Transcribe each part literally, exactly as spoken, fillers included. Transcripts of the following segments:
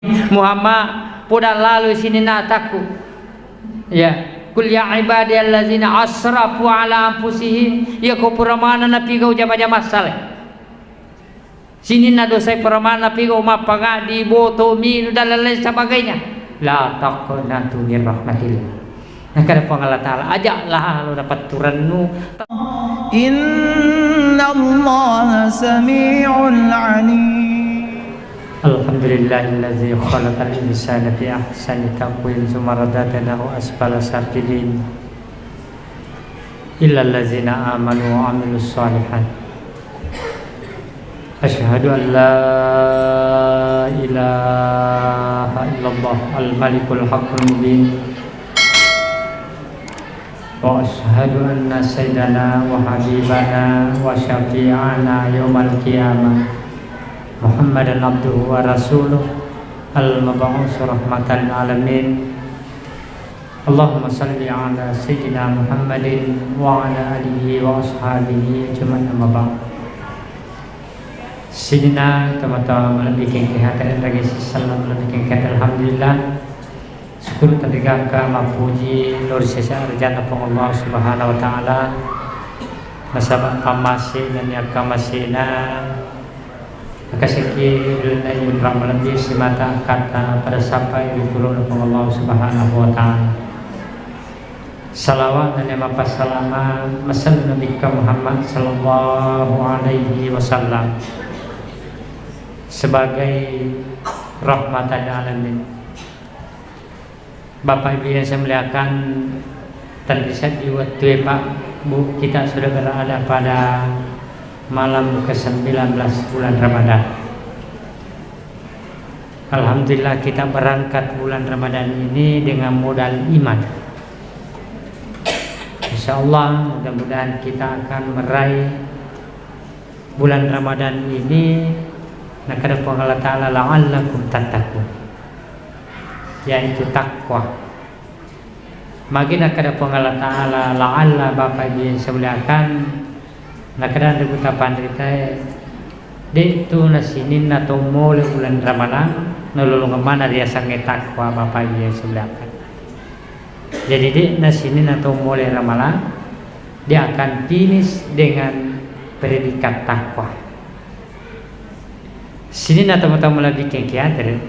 Muhammad, podang laloi sininna atakku. Ya, qul ya ibadiyallazina asrafu ala anfusihim. Iya ko pura maneng napigau jama-jama saleh. Sininna dosa pura maneng napigau, mappangaddi, boto, minu, dan lain-lain sebagainya. La taqnatu min rahmatillah. Nakkeda Puang Allah Ta'ala, aja' lalo napatturennu. Innallaha sami'un alim. Alhamdulillahilladzi khalaqal insana fi ahsani taqwim, tsumma radadnahu asfala safilin. Illallazina amanu wa amilus shalihat. Asyhadu an la ilaha illallah al-malikul haqqul mubin. Wa asyhadu anna sayyidana wa habibana wa syafi'ana yaumal qiyamah Muhammadan abduhu wa rasuluh al-mab'us rahmatan alamin. Allahumma salli ala sayyidina Muhammadin wa ala alihi wa ashabihi ajma'in, amma ba'd. Sininna tomatoa malebbi kengke hati dan ragi sisalla malebbi kengke hati, alhamdulillah. Syukur tapi gangka mappuji lori sesa arjana Puang Allah Subhanahu wa Ta'ala. Nasaba pammase nani akkamase na Akasekki rilennai yunrang malebbi simata akkatta pada sappai ri tulunna Puang Allah Subhanahu wa Ta'ala. Salawat dan mappasalama masallu Nabikka Muhammad sallallahu alaihi wasallam sebagai rahmatan alamin. Bapak Ibu yang saya muliakan, tentu saja di waktu ya, Pak, Bu, kita sudah berada pada malam kesembilan belas bulan Ramadan. Alhamdulillah, kita berangkat bulan Ramadan ini dengan modal iman. Insya Allah, mudah-mudahan kita akan meraih bulan Ramadan ini, nakkeda Puang Allah Ta'ala, "La'allakum tattaqun," yaitu takwa. Magi nakkeda Puang Allah Ta'ala, "La'alla," Bapak Ibu yang saya muliakan, nakkeda Anre Buta Panritae, de' tu nasininna tau mole bulan Ramalang, nalolongeng mana riasengnge takwa, Bapak Ibu yang saya muliakan. Jadi, de' nasininna tau mole Ramalang, dia akan finish dengan predikat takwa. Sininna tomatoa malebbi kengke hati,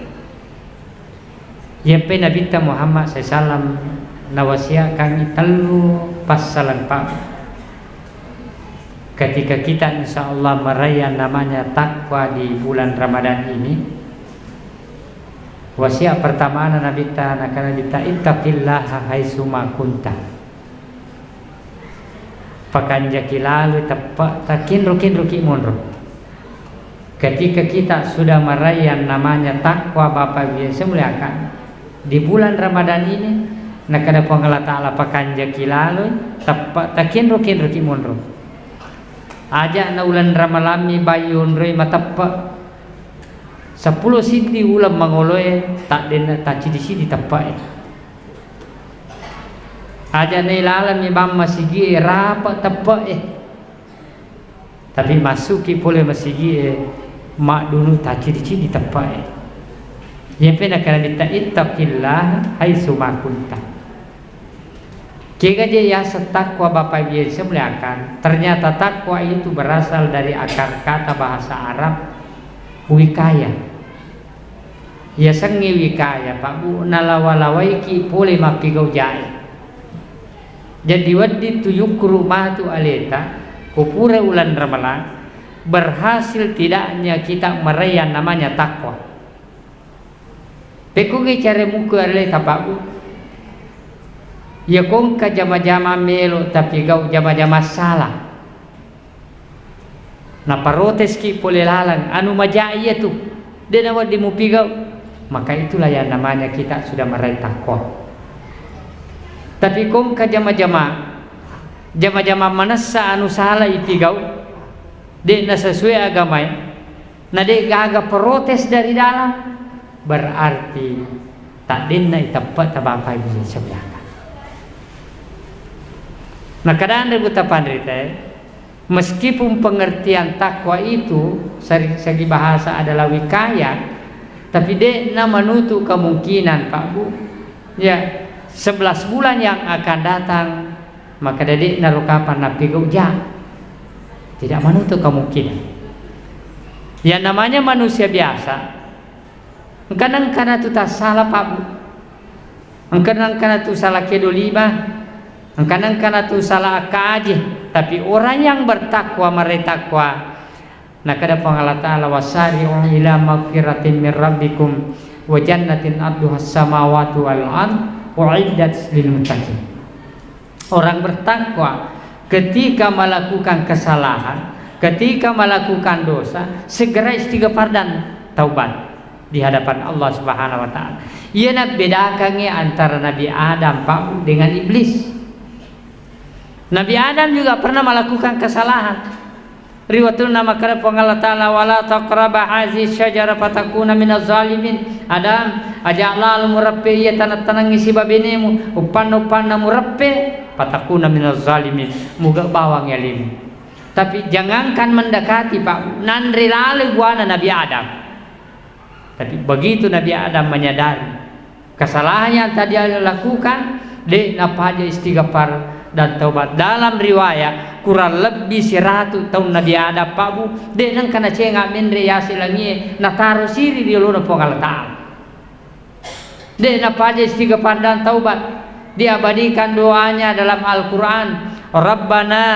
iyampe Nabitta Muhammad sallallahu alaihi wasallam nawasiakangngi tellu passaleng, Pak. Ketika kita insya Allah meraih yang namanya takwa di bulan Ramadan ini, wasiat pertamana Nabitta, nakkeda Nabitta, "Ittaqillaha haitsuma kunta." Pakanjaki laloi teppe'ta, kinro-kinroki monro. Ketika kita sudah meraih yang namanya takwa, Bapak Ibu yang saya muliakan, di bulan Ramadan ini, nakkeda Puang Allah Ta'ala, pakanjaki laloi teppe'ta, kinro-kinroki monro. Aja' na uleng Ramalammi bai onroi mateppe'. Seppulo siddi uleng mangoloe, taddenna taccidi-cidi teppe'e. Aja' nailalemmi bang masigi'e rape' teppe'e, tapi massuki pole masigi'e maddunu taccidi-cidi teppe'e. Iyampe nakkeda Nabitta, "Ittaqillaha haitsuma kunta." Kega je yaseng takwa, Bapak Ibu yang saya muliakan? Ternyata takwa itu berasal dari akar kata bahasa Arab wikaya. Yasengnge wikaya, Pak Bu, nalawa-lawaiki pole mappigau jae. Jadi wedding tu yukkuru matu aleta, ko pura uleng Ramalang, berhasil tidaknya kita meraih yang namanya takwa. Pekkogi care mukku aleta, Pak Bu? Iya kongka jama-jama melo tapigau jama-jama sala. Naparoteski pole laleng, anu maja iyatu, de' nawedding mupigau. Maka itulah yang namanya kita sudah meraih takwa. Tapi kongka jama-jama, jama-jama manessa anu sala ipigau, de' nasesuai agamae, na de' gaga protes dari dalam, berarti taddenna iteppe' ta Bapak Ibu yang saya muliakan. Nakkeda Anre Buta Panritae, meskipun pengertian takwa itu seri-, segi bahasa adalah wikaya, Tapi de'na menutup kemungkinan, Pak Bu. Ya, sebelas bulan yang akan datang, maka de'na ro kapan nappigau ja. Tidak menutup kemungkinan. Yang namanya manusia biasa, engka-engkana tu tassala, Pak Bu. Engka-engkana tu sala kedo lima, engka-engkana tu sala akkaji. Tapi orang yang bertakwa, meraih takwa, nakada Puang Allah Ta'ala, "Wasari'u ila magfiratin min rabbikum wa jannatin arduhas samawati wal ard uiddat lil muttaqin." Orang bertakwa ketika melakukan kesalahan, ketika melakukan dosa, segera istighfar dan taubat di hadapan Allah Subhanahu wa Ta'ala. Iyana bedakangngi antara Nabi Adam, Pak, dengan iblis. Nabi Adam juga pernah melakukan kesalahan. Ri wettunna makkeda Puang Allah Ta'ala, "Wala taqraba hazihi syajara fatakuna minaz zalimin." Adam, aja lalo mureppe iya taneng-tanengngi siba benemu, uppanna-uppanna mureppe, fatakuna minaz zalimin, muga bawang alemu. Tapi jangankan mendekati, Pak, nanre lalo buana Nabi Adam. Tapi begitu Nabi Adam menyadari kesalahan yang tadi dia lakukan, de' napaja istighfar dan taubat. Dalam riwayat, kurang lebih siratu taung Nabi Adam, Pak Bu, de' nengka nacenga menre yase langie, nataro siri ri olona Puang Allah Ta'ala. De' napaja istighfar dan taubat. Diabadikan doanya dalam Al-Quran, "Rabbana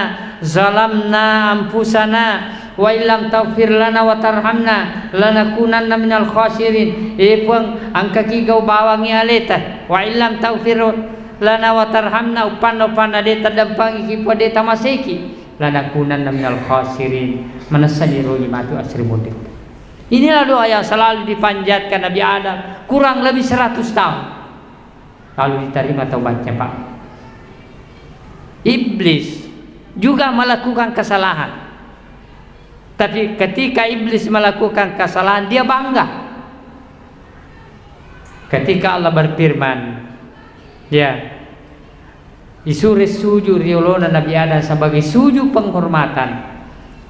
zalamna anfusana wa illam taghfir lana wa tarhamna lanakunanna minal khasirin." E Puang, engkaki gau bawangngi aleta. "Wa illam taghfir lana wa tarhamna," uppanna-uppanna de' taddampengiki Puang, de' tamaseki, "lanakunanna minal khasirin." Manessani rogi matu asri mudik. Inilah doa yang selalu dipanjatkan Nabi Adam kurang lebih seratus tahun. Lalu diterima taubatnya, Pak. Iblis juga melakukan kesalahan. Tapi ketika iblis melakukan kesalahan, dia bangga. Ketika Allah berfirman, ya, isure sujud riolona Nabi Adam sebagai sujud penghormatan.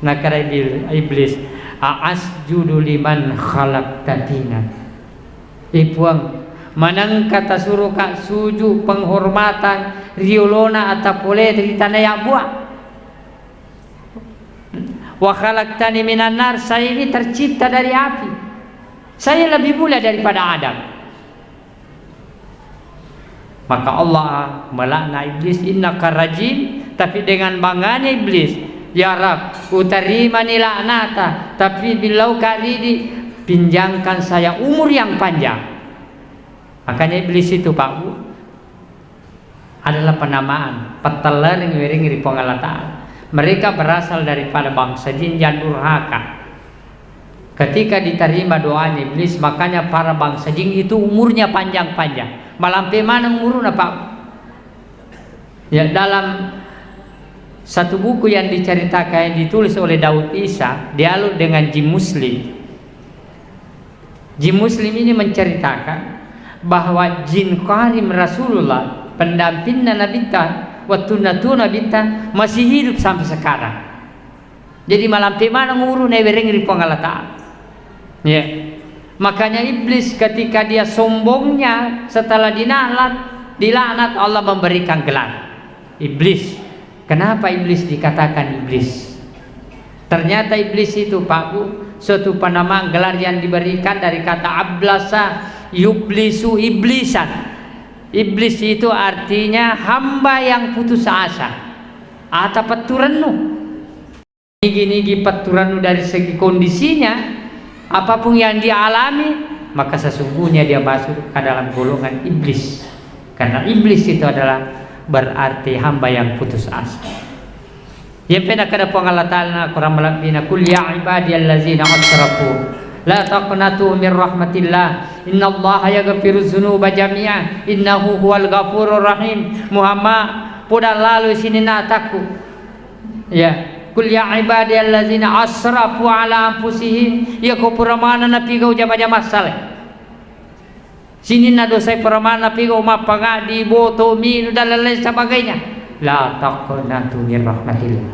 Nakada ibil-, iblis, "A'asjudu liman khalaqta tinan." Eh Puang, manengka tasuroka sujud penghormatan riolona ata pole ri tana yabbua? "Wa khalaqtani minan nar," saya ini tercipta dari api. Saya lebih mulia daripada Adam. Maka Allah melaknat iblis, "Innaka rajim," tapi dengan bangganya iblis, "Ya Rabb, utarimani laknata, tapi billau ka ridi, pinjangkan saya umur yang panjang." Makanya iblis itu, Pak Bu, adalah penamaan, pettelereng iwerengngi ri Puang Allah Ta'ala. Mereka berasal daripada bangsa jin yang durhaka. Ketika diterima doanya iblis, makanya para bangsa jin itu umurnya panjang-panjang. Malampe maneng umuruna, Pak. Ya, dalam satu buku yang diceritakan, yang ditulis oleh Daud Isa, dialog dengan jin muslim. Jin muslim ini menceritakan bahwa jin qarin Rasulullah, pendampingna Nabitta, waktunna tuo Nabitta, masih hidup sampai sekarang. Jadi malampe maneng umuruna iwerengngi ri Puang Allah Ta'ala. Ya. Makanya iblis ketika dia sombongnya setelah dinaklat, dilaknat, Allah memberikan gelar iblis. Kenapa iblis dikatakan iblis? Ternyata iblis itu, Pak Bu, suatu penamaan gelar yang diberikan dari kata ablasa yublisu iblisan. Iblis itu artinya hamba yang putus asa. Ata petturennu. Nigi-nigi petturennu dari segi kondisinya, apapun yang dia alami, maka sesungguhnya dia masuk ke dalam golongan iblis. Karena iblis itu adalah berarti hamba yang putus asa. Yang pernah kada Puang Allah Ta'ala na Quran melabbina, "Qul ya ibadiyallazina asrafu la taqnatu min rahmatillah, innallaha yaghfiru dzunuba jami'a, innahu huwal ghafurur rahim." Muhammad, poda lalo sininna atakku. Ya, "Qul ya ibadiyallazina asrafu ala anfusihim." Iya ko pura maneng napigau jama-jama saleh. Sininna dosa pura maneng napigau, mappangadi, boto, minu, dan lain-lain sebagainya. "La taqnatu min rahmatillah."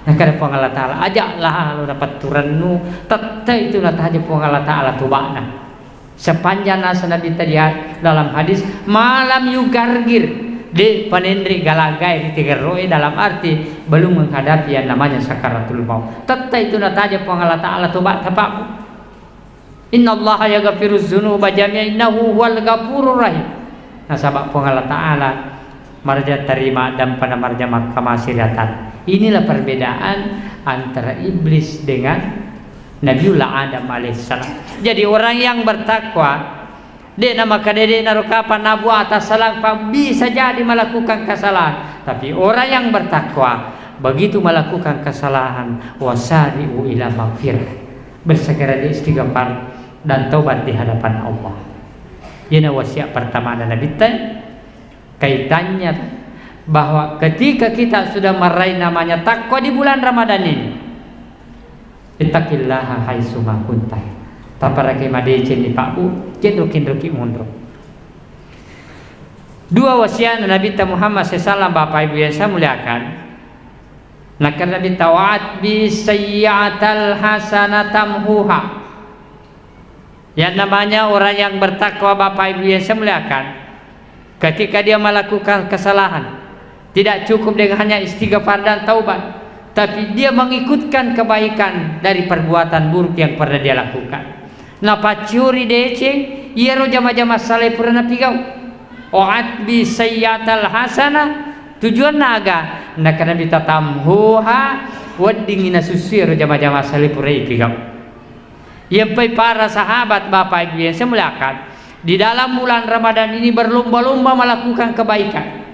Nah, kada Puang Allah Ta'ala, aja lalo napetturennu, tette itu nataja Puang Allah Ta'ala toba'na. Sepanjang nasa Nabitta di had-, dalam hadis, malam yugargir, de' panenre galagae ri tigerroe, dalam arti belum menghadapi yang namanya sakaratul maut. Tette itu nataja Puang Allah Ta'ala toba' tapabbu. Innallaha yaghfirudz dzunuba jami'a innahu huwal ghafurur rahim. Nasaba Puang Allah Ta'ala marja tarima dan pada marja makkamasi riatan. Inilah perbedaan antara iblis dengan Nabiullah Adam alaihissalam. Jadi orang yang bertakwa, de' na makkedede naro kapang nabuat atasalang, pa bisa jadi melakukan kesalahan. Tapi orang yang bertakwa, begitu melakukan kesalahan, wasari'u ila magfirah. Bersegera dia istighfar dan taubat di hadapan Allah. Iyana wasiat pertama Nabitta. Kaitannya bahwa ketika kita sudah meraih namanya takwa di bulan Ramadan ini, ittaqillaha haitsuma kunta. Taparake madeceng ni Pak Bu, kenro-kenroki monro. Dua wasiat Nabitta Muhammad sallallahu alaihi wasallam, Bapak Ibu yang saya muliakan. Nakkeda Nabitta, "Wa atbi sayyi'atal hasanata tamhuha." Yang namanya orang yang bertakwa, Bapak Ibu yang saya muliakan, ketika dia melakukan kesalahan, tidak cukup dengan hanya istighfar dan taubat, tapi dia mengikutkan kebaikan dari perbuatan buruk yang pernah dia lakukan. Napaccuri deceng, iyaro jama-jama salai pura napigau. Wa atbi sayyi'atal hasanah, tujuanna aga? Nakkeda Nabitta, tamhuha, weddingngi nasussu iyaro jama-jama salai pura ipigau. Iyampai para sahabat, Bapak Ibu yang saya muliakan, di dalam bulan Ramadan ini berlomba-lomba melakukan kebaikan.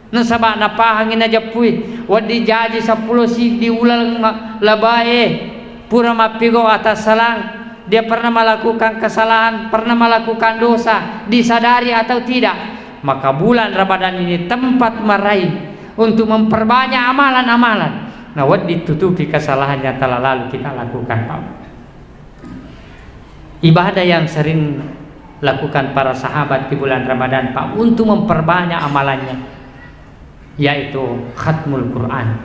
Nasaba napahangi najeppui, wedding jaji seppulo siddi uleng ma-, labae, pura mappigau atassalang, dia pernah melakukan kesalahan, pernah melakukan dosa, disadari atau tidak, maka bulan Ramadan ini tempat meraih untuk memperbanyak amalan-amalan. Nah, wedding tutupi kesalahan yang telah lalu kita lakukan, Pak. Ibadah yang sering lakukan para sahabat di bulan Ramadan, Pak, untuk memperbanyak amalannya, yaitu khatmul Quran.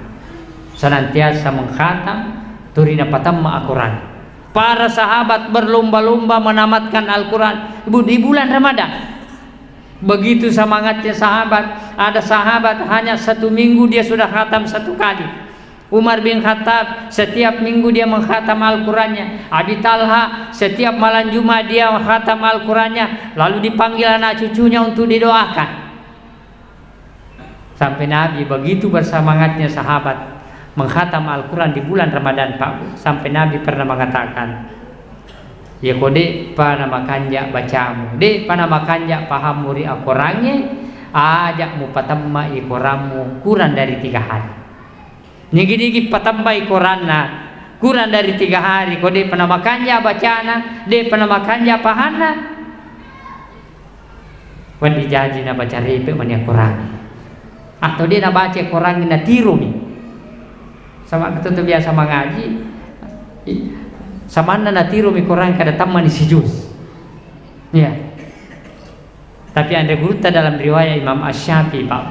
Senantiasa mengkhatam, turi napatemma Al-Quran. Para sahabat berlomba-lomba menamatkan Al-Quran, Bu, di bulan Ramadan. Begitu semangatnya sahabat, ada sahabat hanya satu minggu dia sudah khatam satu kali. Umar bin Khattab setiap minggu dia mengkhatam Al-Qurannya. Abi Talha setiap malam Jumat dia mengkhatam Al-Qurannya, lalu dipanggil anak cucunya untuk didoakan. Sampai Nabi begitu bersemangatnya sahabat mengkhatam Al-Quran di bulan Ramadan, Pak, sampai Nabi pernah mengatakan, "Ya ko de' pa namakanja' bacamu, de' pa namakanja' pahammu ri akorangnge, aja' mupatemma'i korammu kurang dari tiga hari." Nigi-nigi patemma'i koranna kurang dari tiga hari, ko de' pa namakanja' bacana, de' pa namakanja' pahanna, wedding jaji nabaca repe' mani akorangnge. Atau de' nabaca korangnge, natiromi. Sama ketu tu biasa mangaji, i-, samanna natiromi korang kada tammani sijus. Iya. Tapi anre gurutta dalam riwayat Imam Asy-Syafi'i, Pak,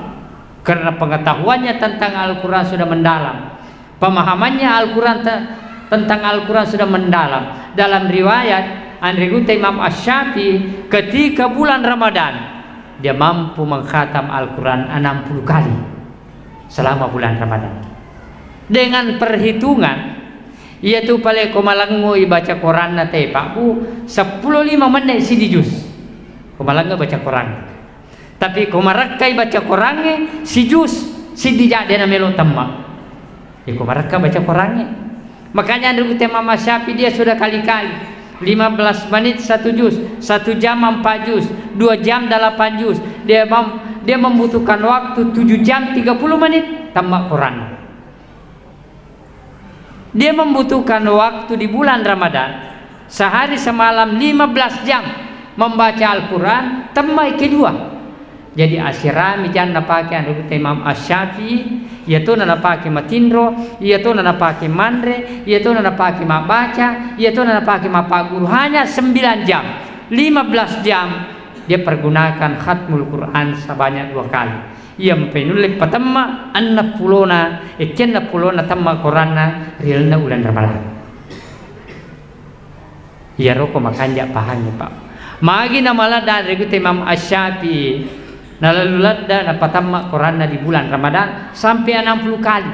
karena pengetahuannya tentang Al-Quran sudah mendalam, pemahamannya Al-Quran te-, tentang Al-Quran sudah mendalam. Dalam riwayat anre gurutta Imam Asy-Syafi'i, ketika bulan Ramadan, dia mampu mengkhatam Al-Quran enam puluh kali selama bulan Ramadan. Dengan perhitungan, iya tu pale ko malengngo ibaca koranna te, Pak, Bu, seppulo lima menit siddi jus. Ko malengngo baca koranna. Tapi ko marekkai baca korangnge, sijus, siddi jadde na melo temma. Iko marekka baca korangnge. Makanya anre gurutta Imam Asy-Syafi'i dia sudah kali-kali. Lima belas menit satu juz, satu jam empat juz, dua jam delapan juz. Dia mem-, dia membutuhkan waktu tujuh jam tiga puluh menit tamma koranna. Dia membutuhkan waktu di bulan Ramadan sehari semalam lima belas jam membaca Al-Quran, temmai kedua. Jadi asirami jang napake anre gurutta Imam Asy-Syafi'i, iyatona napake matinro, iyatona napake manre, iyatona napake mabbaca, iyatona napake mappagguru. Hanya sembilan jam, lima belas jam dia pergunakan khatmul Quran sebanyak dua kali. Iya mpai nulle patemma enneng pulona, ekkenna pulona temma koranna ri lalenna uleng Ramalang. Iyaro ko makanja' pahangnge, Pak. Magi namaladda anre gutta Imam Asy-Syafi'i, nalalu ladda napatamma Quranna di bulan Ramadan sampai enam puluh kali.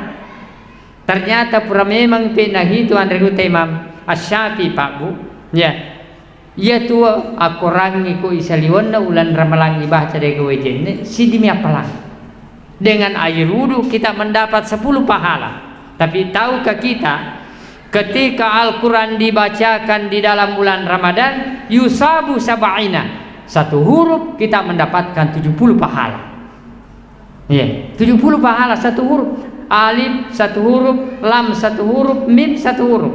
Ternyata pura memang pe nahitu anre gutta Imam Asy-Syafi'i, Pak Bu. Ya. Iyatu akorangngi ko isaliwenna ulan Ramalang ibaca de gawe jenne, siddimi appalang. Dengan air wudhu kita mendapat sepuluh pahala. Tapi tahukah kita, ketika Al-Quran dibacakan di dalam bulan Ramadan, yusabu sab'ina, satu huruf kita mendapatkan tujuh puluh pahala. Iya, tujuh puluh pahala satu huruf. Alif satu huruf, lam satu huruf, mim satu huruf.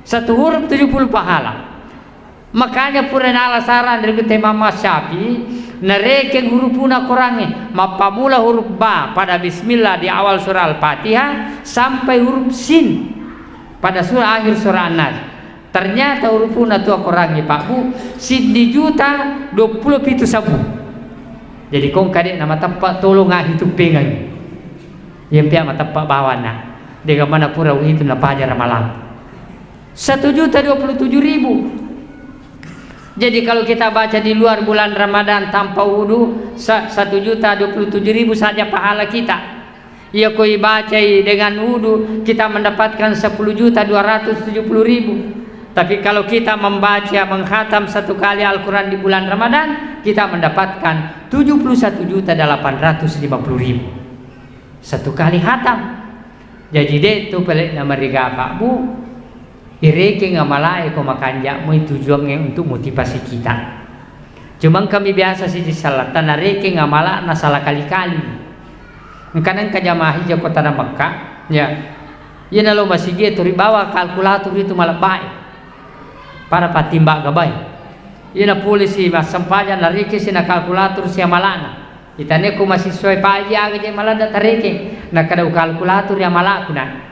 Satu huruf tujuh puluh pahala. Makanya pura nala saran dari Imam Syafi'i, narekeng hurufuna Qurangnge, mappamula huruf ba pada bismillah di awal surah Al-Fatihah sampai huruf sin pada surah, akhir surah An-Nas. Ternyata hurufuna tu Qurangnge, Pak Bu, siddi juta dua puluh pitu sabbu. Jadi kong kade na mateppa tolong ahi tuppengang. Yang pia mateppa bawana. Dega mana pura uhitu na paja Ramalang. Satu juta dua puluh tujuh ribu. Jadi kalau kita baca di luar bulan Ramadan tanpa wudu, sa-, satu juta dua puluh tujuh ribu saja pahala kita. Iya ko ibacai dengan wudu, kita mendapatkan sepuluh juta dua ratus tujuh puluh ribu. Tapi kalau kita membaca, menghatam satu kali Al-Quran di bulan Ramadan, kita mendapatkan tujuh puluh satu juta delapan ratus lima puluh ribu. Satu kali hatam. Jaji de tu pele na mariga, Pak Bu. Irekeng amalae ko makanja moi tujuangnge untuk motivasi kita. Cuma kami biasa siji salata narekeng amala na sala kali-kali. Engka nengka jamaah hija ko tana Mekka, ya. Iya nalo masigi e turi bawa kalkulator itu malebbae. Pada patimba gabai. Iya na polisi massempajang narekeng si na kalkulator si amalana. Itane ko masiswa paji aga je maladda tarekeng. Nakada ukalkulator ya malaku na.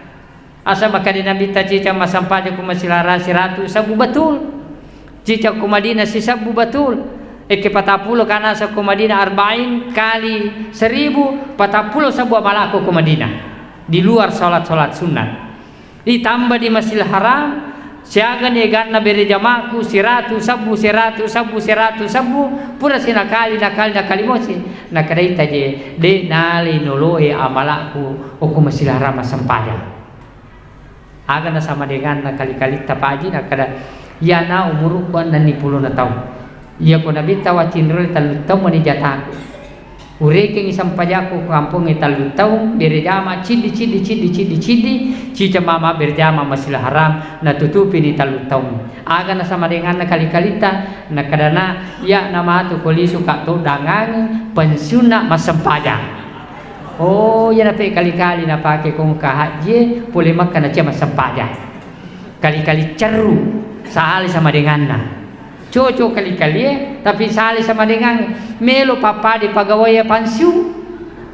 Asa makade Nabitta cicang massempajang ko Masilarang siratu sabbu batul. Cicang ko Madinah sisabbu batul. Ekke patappulo kanasa ko Madinah arba'in kali seribu, patappulo sabbu amalako ko Madinah. Di luar salat-salat sunnat. Ditamba di Masjidil Haram, siaga ni eganna bere jamaku siratu sabbu, siratu sabbu, siratu sabbu, pura sinakali, nakali, nakali mosi. Nakadaita je, de nalai noloe amalakku okko Masjidil Haram massempajang. Aga nasamadenganna kali-kalitta paji, nakkada, iyana umurukku ennenni pulona taung. Iyako Nabitta waccinroi tellu taung mani jataku. Urekengi sempajakku ko kampongnge tellu taung, berejama ciddi, ciddi, ciddi, ciddi, ciddi, cica mama berejama Masjidil Haram, natutupini tellu taung. Aga nasamadenganna kali-kalitta, nakkadana, iya namatu ko lisu ka toddangang pensiunna massempajang. Oh, iya nape kali-kali napake kongka hajjie, pole Makka nacia massempajang. Kali-kali cerru, sale samadenganna. Cocok kali-kalie, tapi sale samadengangnge. Melo pappade pagawai ya pansiu.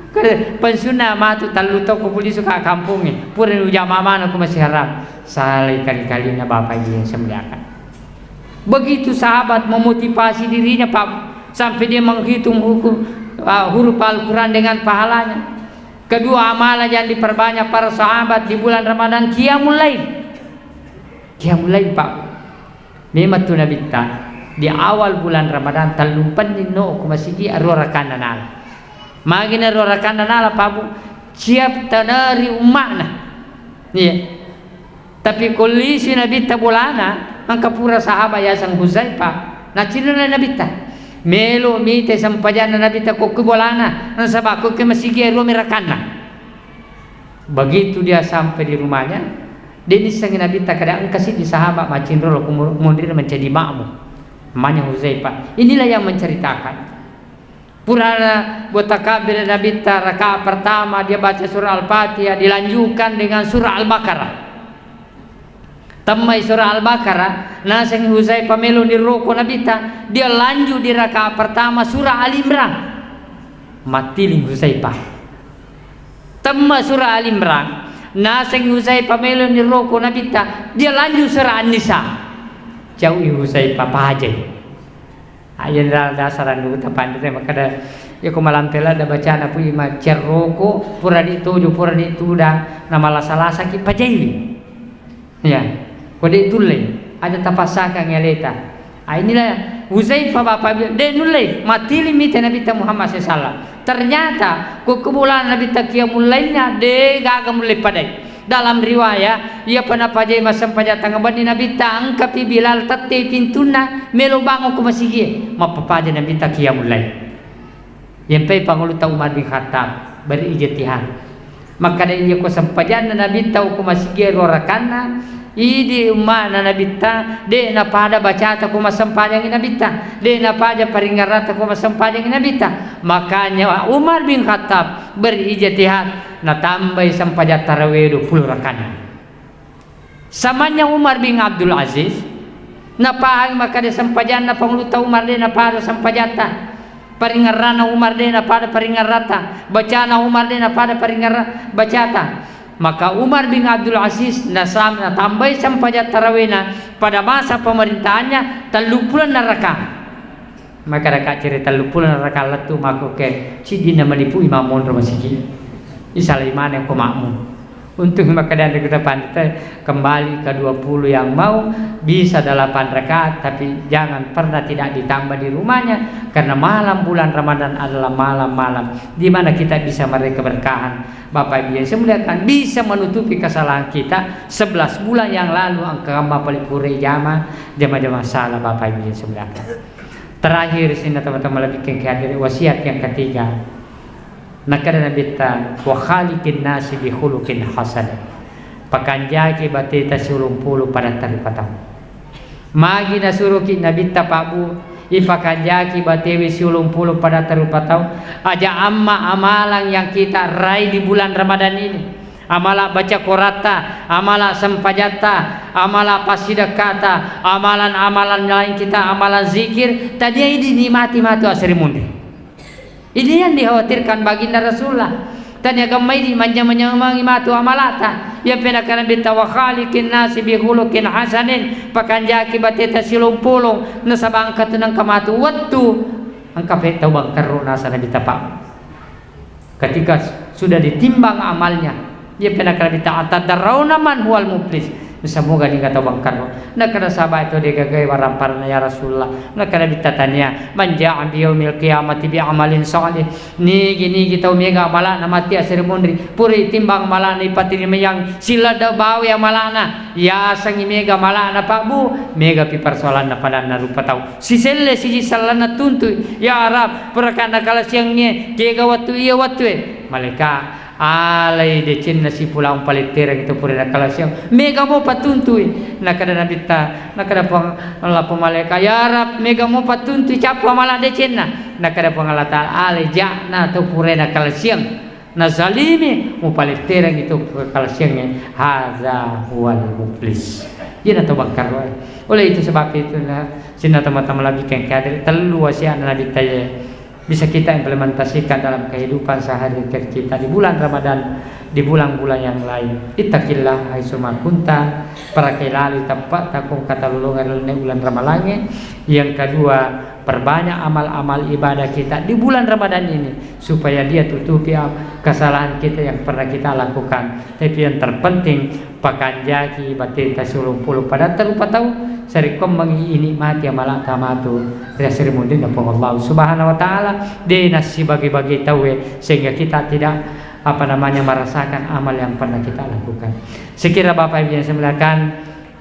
Kare pensiunna matu tellu taung ko pulisu ka kampongnge. Pura nujama mana ko Masjidil Haram. Sale kali-kalina Bapak Ibu yang saya muliakan. Begitu sahabat memotivasi dirinya, Pak, sampai dia menghitung hukum, uh, huruf Al-Quran dengan pahalanya. Kedua, amalan yang diperbanyak para sahabat di bulan Ramadan, qiyamul lail. Qiyamul lail, Pak. Memang tu Nabitta, di awal bulan Ramadan, tellumpenni no ko masigi arua rakanna nala. Magina arua rakanna nala, Pak Bu, siap taneri umma'na. Iya. Tapi ko lisi Nabitta bolana, engka pura sahabat yaseng Huzaifah. Nacinna Nabitta. Melo mite sempajanna Nabitta kokki bolana, nasaba kokki masigi arua mi rakanna. Begitu dia sampai di rumahnya, de nissengi Nabitta kada engka siddi sahabat macinro lo kumur-, munrina menjadi makmum. Namanya Huzaifah. Inilah yang menceritakan. Purana buat takbir Nabitta rakaat pertama dia baca surah Al-Fatihah dilanjutkan dengan surah Al-Baqarah. Temmai surah Al-Baqarah, naseng Huzaifah melo niroko Nabitta, dia lanjut di rakaat pertama surah Ali Imran. Mattiling Huzaifah. Temma surah Ali Imran, naseng Huzaifah melo niroko Nabitta, dia lanjut surah An-Nisa. Jauhi Huzaifah pajai. Aja nda-, dasar anu tapanre makkeda, iya ko malampe ladda bacana pui macerroko, purani tojo, purani tudang, namalasa-lasaki pajaiwi. Iya, ko de tulle, aja tapassakang aleta. Nah, inilah Huzaifah, Bapak Ibu, de' nulle mattili mite Nabitta Muhammad sallallahu alaihi wasallam. Ternyata, ko kemulan Nabitta qiyamul lailnya, de' gaga mulle padai. Dalam riwayat, iya pa napajai massempajang tengnga benni Nabitta, engkapi Bilal tette pintunna, melo bangung ko masigie, mappapaja Nabitta qiyamul lail. Iyampai pangulutta Umar bin Khattab berijtihad. Makkeda, iya ko sempajanna Nabitta ko masigie ro rakanna, idi ummana Nabitta, de' napada bacata ko massempajangi Nabitta, de' napada paringerrata ko massempajangi Nabitta. Makanya Umar bin Khattab berijtihad, natambai sempajang tarawe dua puluh rakaat. Samanya Umar bin Abdul Aziz, napahang makkeda sempajanna pangulutta Umar de' napada sempajatta. Paringerrana Umar de' napada paringerrata. Bacana Umar de' napada paringerra-, bacata. Maka Umar bin Abdul Aziz nasam-, natambai sempajang tarawena pada masa pemerintahannya telluppulo rakaat. Maka raka ciri telluppulo rakaat lettu makkuke, ciddinna malipu imam monro masigi. Isalai maneng ko makmum. Untung makkedani kita pandita, kembali ke dua puluh yang mau, bisa delapan rakaat, tapi jangan pernah tidak ditambah di rumahnya, karena malam bulan Ramadan adalah malam-malam di mana kita bisa meraih keberkahan. Bapak Ibu yang saya muliakan, bisa menutupi kesalahan kita sebelas bulan yang lalu, engka kamma pale pura jama, jama-jama salah, Bapak Ibu yang saya muliakan. Terakhir, sininna teman-teman lebih ke hadir, wasiat yang ketiga. Nakkeda Nabitta, "Wa khaliqin nasi bi khuluqin hasan." Pakanjaki bateta siulung pulu pada tarupatau. Magi nasuroki Nabitta, Pak Bu, ipakanjaki batewe siulung pulu pada tarupatau, aja amma amalan yang kita raih di bulan Ramadan ini. Amala baca Quratta, amala sempajatta, amala passidekkata, amalan-amalan lain kita, amalan zikir, tania idi nikmati matu asri munri. Ini yang dikhawatirkan baginda Rasulullah. Tania gammai di manja-manjamangi matu amalata. Iya penakana Nabitta, "Wa khaliqin nasi bi khuluqin hasanin," pakanjaki bateta siulung pulu, nasaba engka tu nengka matu wettu, engka pe tau bangkerro nasa Nabitta, Pak. Ketika sudah ditimbang amalnya, iya penakana Nabitta, "Atadarrauna man huwal muflis?" Semoga niga tau bangkerro. Nakkeda sahabat itu, "De' gaga waramparana ya Rasulullah." Nakkeda Nabitta, "Tania, man ja'a bi yaumil qiyamati bi amalin salih." Nigi-nigi tau mega amalana matti asri munri, pura itimbang amalana ipatirimayang siladda bawe amalana, yasengi mega amalana, Pak Bu, megapi persoalanna padanna rupa tau. Siselle siji sellanna tuntui, "Ya Rab, puraka nakalasiangnge, kega wettu iya wettue?" Malaika, "Alai decenna sipulang palettereng itu pura nakalasiang. Mega mo patuntui." Nakkeda Nabitta, nakkeda Puang Allah, malaika, "Ya Rab, mega mo patuntui cappu amala decenna." Nakkeda Puang Allah Taala, "Alai ja'na tau pura nakalasiang. Nazalimi, mupalettereng itu kalasiangnge, hadza huwal muflis." Iyana tau bangkerroe. Oleh itu sebab itu, nah, sininna teman-teman lebih ke hadir, tellu wasiat Nabitta ye bisa kita implementasikan dalam kehidupan sehari-hari kita di bulan Ramadan, di bulan-bulan yang lain. Ittaqillah haitsuma kunta, parakai lali tappa takung katalolongan ri lalenna bulan Ramalangnge. Yang kedua, perbanyak amal-amal ibadah kita di bulan Ramadan ini, supaya dia tutupi am-, kesalahan kita yang pernah kita lakukan. Tapi yang terpenting, pakanjaki bateta siulung pulu pada tarupatau, sarekkoammengngi inikmati amalata matu ri asri munrinna Puang Allah Subhanahu wa Ta'ala, de' nassibagi-bagi tauwe, sehingga kita tidak, apa namanya, merasakan amal yang pernah kita lakukan. Sekira Bapak Ibu yang saya muliakan,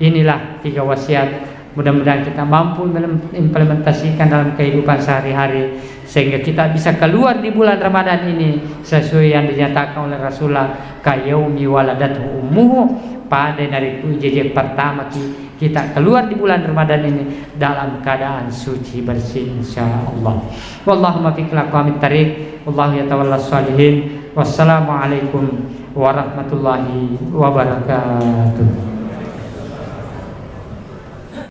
inilah tiga wasiat. Mudah-mudahan kita mampu melem-, implementasikan dalam kehidupan sehari-hari, sehingga kita bisa keluar di bulan Ramadan ini sesuai yang dinyatakan oleh Rasulullah, "Kayaumi waladathu ummuhu," pada nariku ijejeng pertama ki-, kita keluar di bulan Ramadan ini dalam keadaan suci bersih, insya Allah. Wallahu muwaffiq ila aqwamit thariq, wallahu yatawalla shalihin. Wassalamualaikum warahmatullahi wabarakatuh.